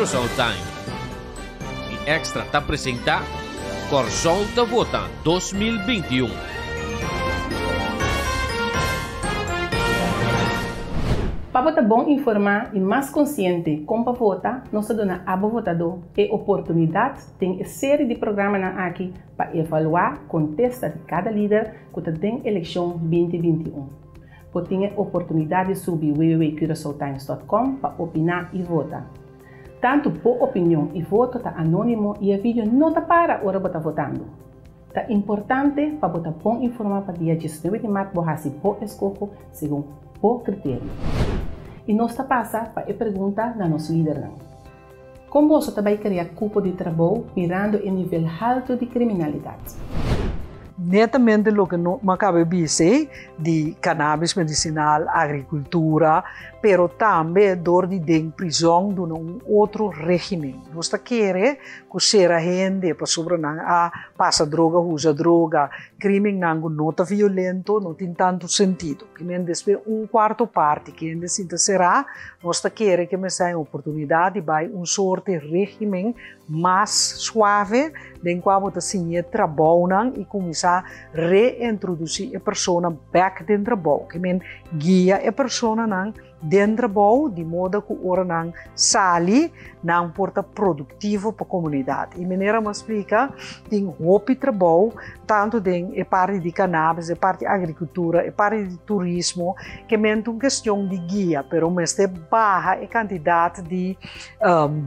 Curaçao Time. I Extra ta presentá Kòrsou ta Vota 2021. Pa bo ta bon informá i mas konsiente kon pa vota, nos ta duna abo votadó e oportunidat den e seri di programanan aki pa evaluá kontesta di kada lider ku ta den elekshon 2021. Bo tin e oportunidat di subi www.curaçaotimes.com pa opiná i vota. Tantu bo opinion i voto ta anónimo i e video no ta para ora bo ta votando. Ta importante pa bo ta bon informá pa dia 19 di mart bo hasi bo eskoho segun bo kriterio. I nos ta pasa pa e pregunta na nos lidernan. Kon boso ta bai krea kupo di trabou mirando e nivel haltu di kriminalidat? Netamente loke no a kaba bisa ei, di cannabis medicinal, agricultura, pero tambe dor di den prizon duna un otro regimen. Nos ta kere ku sera hende pasobra nan a pasa droga, usa droga, krimennan ku no ta violento, no tin tantu sentido. Ke men despues un kuarto parti ku hende sinta será, nos ta kere ke mester hay oportunidat di bai un sorte regimen mas suave den kua bo ta siña e trabounan i kuminsá reintrodusí e persona bèk den trabou. Ke men guia e personanan den trabou di moda ku ora nan sali nan por ta produktivo pa komunidat. I manera mi a splika tin hopi trabou tantu den e parti di cannabis, e parti agrikultura, e parti di turismo, ke men ta un kestion di guia, pero mester baha e kantidat di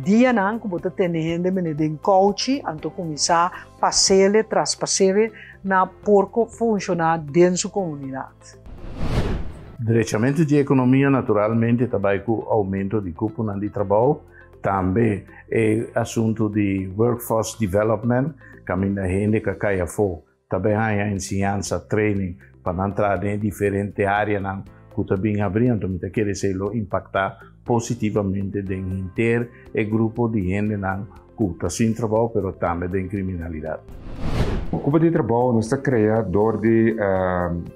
dianan ku bo ta tene hende mene den kouchi anto kuminsá pasele traspasele na por funshoná den su komunidat. Drechamentu di ekonomia naturalmente ta bai ku oumento di kuponan di trabou, tambe e asuntu di workforce development kaminda hende ka kai afó ta bai haña enseñansa, training pa nan traha den e diferente áreanan ku ta bin abrí, anto mi ta kere esei lo impaktá positivamente den henter e grupo di hendenan ku ta sin trabou pero tambe den kriminalidat. Kupo di trabou nos ta krea dor di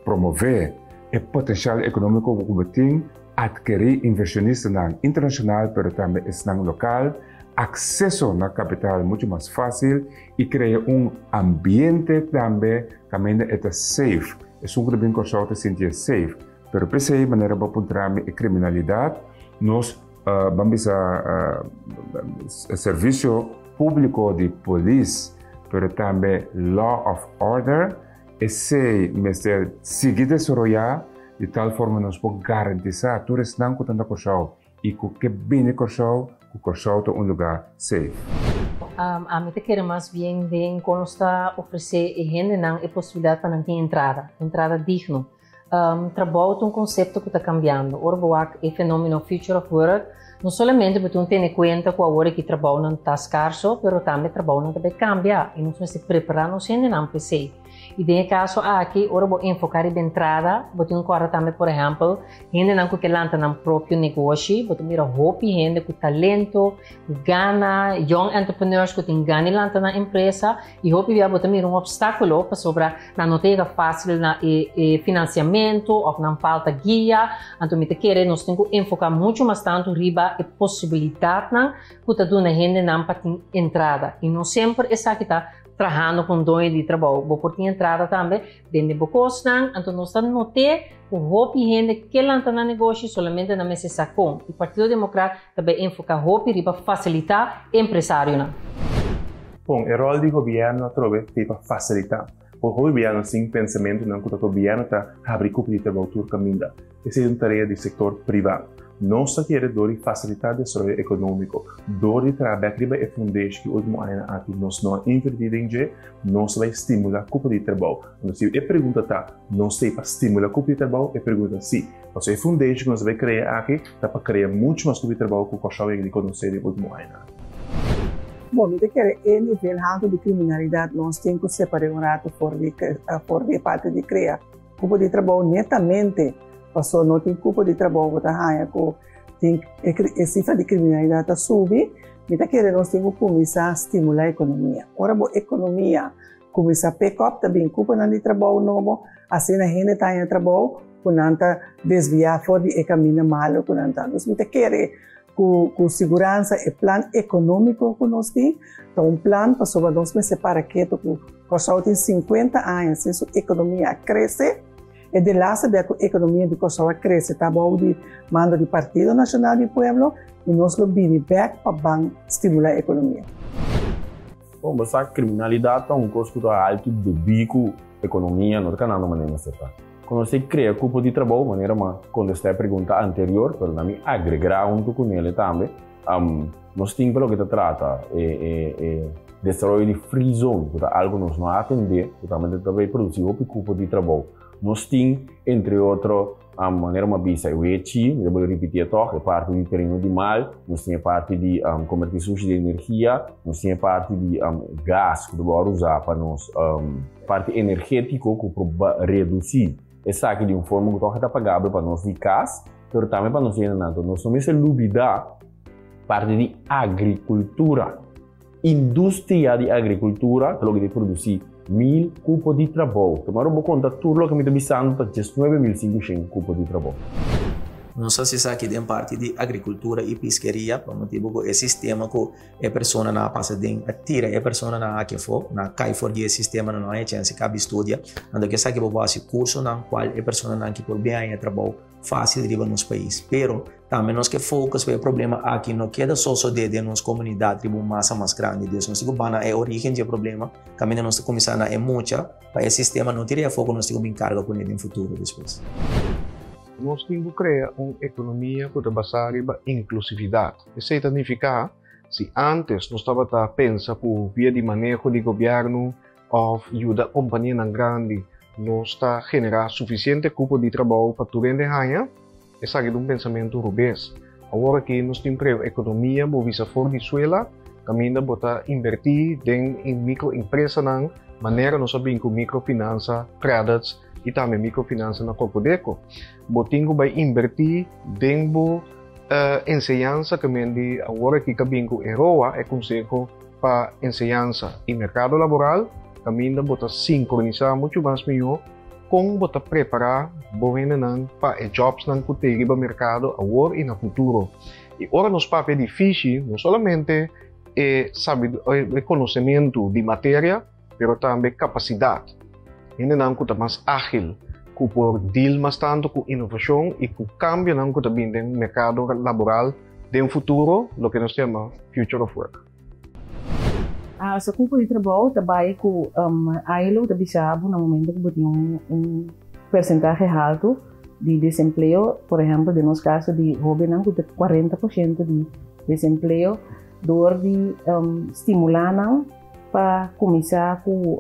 promové e potensial ekonómiko ku bo tin, atkerí invershonistanan internashonal pero tambe esnan lokal, akseso na kapital muchu mas fásil i krea un ambiente tambe kaminda e ta safe. Esun ku ta bin Kòrsou ta sinti e safe. Pero p'esei manera bo a puntra mi e kriminalidat, nos Ban bisa servisio públiko di polis, pero tambe law of order, esei mester sigui desaroyá di tal forma nos por garantisá tur esnan ku ta na Kòrsou i ku ke bini Kòrsou, ku Kòrsou ta un lugá safe. Ami ta kere mas bien den kon nos ta ofresé e hendenan e posibilidat pa nan tin entrada, entrada digno. Trabou ta un konsepto ku ta kambiando. Ora bo wak e fenómeno future of work, no solamente bo tin tene kuenta ku awor aki trabounan ta skarso, pero tambe trabounan ta bai kambia i nos mester prepará nos hendenan pa esei. I den e kaso aki, ora bo enfoká riba entrada, bo tin ku kòrda tambe, por ehèmpel, hendenan ku ke lanta nan propio negoshi. Bo ta mira hopi hende ku talento, ku gana, young entrepreneurs ku tin gana di lanta nan empresa i hopi bia bo ta mira un opstákulo pasobra Nan no ta yega fácil na e e financiamento of nan falta guia. Anto mi ta kere nos tin ku enfoká muchu mas tantu riba e posibilidatnan ku ta duna hendenan pa tin entrada. I no semper esaki ta trahando ku un doño di trabou. Bo por tin entrada tambe bende bo kosnan. Anto nos ta noté ku hopi hende ke lanta nan negoshi solamente nan mester sa kon. I Partido Demokrat ta bai enfoká hopi riba fasilitá empresarionan. Bon, e ròl di gobièrnu atrobe t'ei pa fasilitá. Por hopi biaha nos tin pensamentunan ku ta gobièrnu ta habri kupo di trabou tur kaminda. Esei ta un tarea di sektor privá. Nos ta kere dor di fasilitá desaroyo ekonómiko, dor di traha bèk riba e fundeshi ku e último añanan aki nos no a invertí den dje, nos ta bai stimulá kupo di trabou. Anto si e pregunta ta, nos t'ei pa stimulá kupo di trabou? E pregunta ta sí. Pasobra e fundeshi ku nos ta bai krea aki ta pa krea muchu mas kupo di trabou ku Kòrsou a yega di konosé den último añanan. Bon, mi ta kere e nivel haltu di kriminalidat nos tin ku separ'é un ratu for di for di e parti di krea kupo di trabou netamente paso no tin kupo di trabou bo ta haña ku tin e sifra di kriminalidat ta subi. Mi ta kere nos tin ku kuminsá stimulá ekonomia. Ora bo ekonomia kuminsá pick up ta bin kuponan di trabou nobo, asina hende ta haña trabou ku nan ta desviá for di e kaminda malu ku nan ta. Dus mi ta kere. Ku siguransa e plan ekonómiko ku nos tin ta un plan pasobra nos mester para ketu ku Kòrsou tin 50 aña sin su ekonomia a krese. E de laatste bia ku ekonomia di Kòrsou a krese ta bou di mando di Partido Nashonal di Pueblo i nos lo bini bèk pa ban stimulá ekonomia. Bon, bo sa kriminalidat ta un kos ku ta haltu debí ku ekonomia no ta kanando manera mester ta. Ku nos tin krea kupo di trabou, manera mi a kontestá e pregunta anterior, pero na mi agregrá huntu ku nele tambe, nos tin pa loke ta trata e desaroyo di free zone, ku ta algu nos no a atendé, ku tambe ta bay produsí hopi kupo di trabou. Nos tin, entre otro, manera mi a bisa, e wechi, mi ta bolbe ripitié tòg, e parti di tereno di mal, nos tin e parti di kombertí sushi den energia, nos tin e parti di gas ku ta wòrdu usá pa nos parti energétiko ku por redusí esaki di un forma ku tòg e ta pagabel pa nos di kas, pero tambe pa nos hendenan. Anto nos no mester lubidá parti di agrikultura. Industria di agrikultura ta loke ta produsí 1000 kupo di trabou. Tuma bo konta tur loke mi ta bisando ta 19.500 kupo di trabou. Nos hasi esaki den parti di agrikultura i piskeria pa motibu ku e sistema ku e personanan a pasa den a tira e personanan aki afó, nan a kai for di e sistema, nan no haña chèns di kabi studia. Anto ku esaki bo por hasi kursonan kual e personanan aki por bin haña trabou fásil riba nos pais. Pero tambe nos ke focus pa e problema aki no keda sosodé den nos komunidat riba un masa mas grandi. Dus nos tin ku ban na e orígen di e problema, kaminda nos ta kuminsá na e mucha pa e sistema no tira e afó ku nos tin ku bin karga kuné den futuro despues. Nos tin ku krea un ekonomia ku ta basá riba inklusividat. Esei ta nifiká, si ántes nos tabata pensa ku via di maneho di gobièrnu òf yuda kompanianan grandi nos ta generá sufisiente kupo di trabou pa tur hende haña, esaki ta un pensamentu robes. Awor aki nos tin preo ekonomia bo bisa for di suela, kaminda bo ta inbertí den e mikroempresanan manera nos a bin ku mikrofinansa credits i tambe mikrofinansa na Korpodeko. Bo tin ku bai inbertí den bo enseñansa ke men di awor aki ka bin ku e ROA, e konseho pa enseñansa i merkado laboral, kaminda bo ta sinkronisá muchu mas mihó kon bo ta prepará bo hendenan pa e jòpsnan ku tin riba merkado awor i na futuro. I ora nos papia di fishi, no solamente e e konosementu di materia, pero tambe kapasidat. Hendenan ku ta mas ágil, ku por deal mas tantu ku inovashon i ku kambionan ku ta bin den merkado laboral den futuro, loke nos yama future of work. Ah, so cupo di trabou ta bai cu ILO ta bisa bo na momento cu bo tin un percentahe halto di desempleo, por ehempel den nos caso di hobennan cu ta 40% di desempleo, door di stimula nan pa cuminsa cu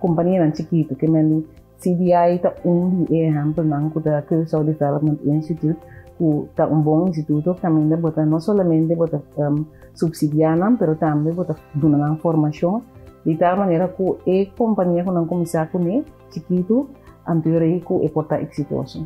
companianan chikito, ke men di CDI ta un di e ehempelnan cu ta Curaçao Development Institute, cu ta un bon instituto caminda bo ta no solamente bo ta subsidia nan, pero tambe bo ta duna nan formacion di tal manera cu e compania cu nan cuminsa cune chikito anto rei cu e por ta exitoso.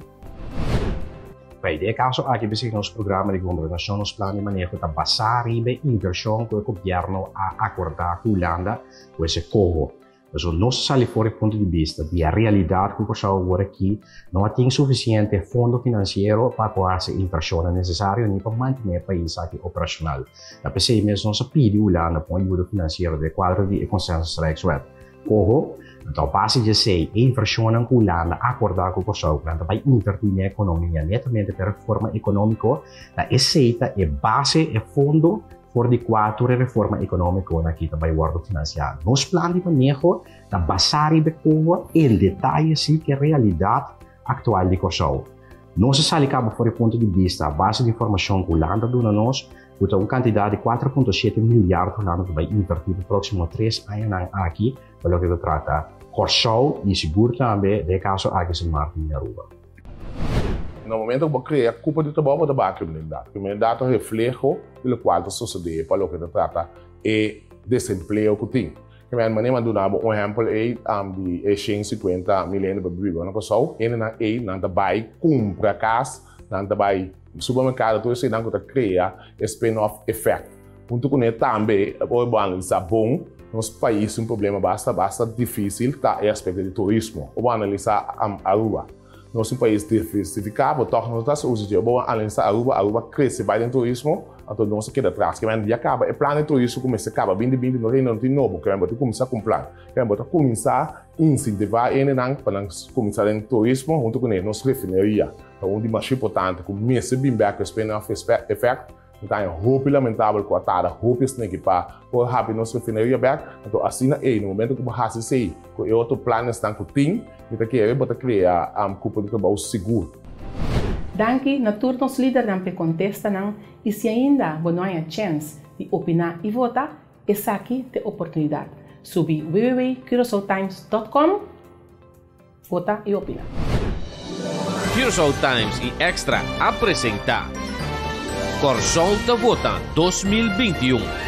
Bay, den e caso aki p'esei nos programa di gobernacion, nos plan di maneho ta basa riba e inversion cu e gobierno a acorda cu Hulanda cu ese coho. Pasobra nos a sali for e punto di bista di e realidat ku Kòrsou awor aki no a tin sufisiente fondo finansiero pa por hasi e invershonnan nesesario ni pa mantené e pais aki operashonal. Ta p'esei mes nos a pidi Hulanda pa un ayuda finansiero den e kuadro di e Consensus Rijkswet. Koho, anto a base di esei e invershonnan ku Hulanda a akordá ku Kòrsou ku nan ta bai invertí den e ekonomia netamente pa e reforma ekonómiko, ta esei ta e base, e fondo For di kua tur e reforma ekonómikonan aki ta bai wòrdu finansiá. Nos plan di maneho ta basá riba e koho en detaye si ku e realidat aktual di Kòrsou. Nos a sali kaba for e punto di bista a base di informashon ku Hulanda a duna nos ku ta un kantidat di 4.7 milyard Hulanda ta bai invertí pa próksimo tres añanan aki pa loke ta trata Kòrsou i sigur tambe den e kaso aki Sint Maarten i Aruba. Na momento ku bo krea kupo di trabou bo ta baha kriminalidat. Kriminalidat ta un refleho di lokual ta sosodé pa loke ta trata e desempleo ku tin. Kimen manera mi a duna bo un ehèmpel ei di e 150 mil hende pa biba na Kòrsou, hendenan ei nan ta bai kumpra kas, nan ta bai supermerkado, tur eseinan ku ta krea e spin-off effect. Huntu kuné tambe ora bo analisá bon nos pais tin un problema basta basta difísil ta e aspekto di turismo. Ora bo analisá Aruba. Nos ta un pais diversifiká, bo tòg no ta hasi uso dje. Bo a analisá Aruba, Aruba a krese bai den turismo, anto nos a keda atras. Kimen ya kaba e plan di turismo ku mester kaba binti binti no reina no tin nobo. Kimen bo ta kuminsá ku un plan. Kimen bo ta kuminsá insentivá hendenan pa nan kuminsá den turismo huntu kuné. Nos refineria ta un di masha importante ku mester bin bèk ku e spin-off effect. Mi ta haña hopi lamentabel ku a tarda hopi esneki pa por habri nos refineria bèk. Anto asina ei, na momento ku bo hasi esei ku e otro planesnan ku tin, mi ta kere bo ta krea kupo di trabou sigur. Danki na tur nos lidernan p'e kontestanan i si ainda bo no haña chèns di opiná i vota, esaki t'e oportunidat. Subi www.curaçaotimes.com, vota i opiná. Curaçao Times i Extra a presentá Kòrsou ta vota 2021.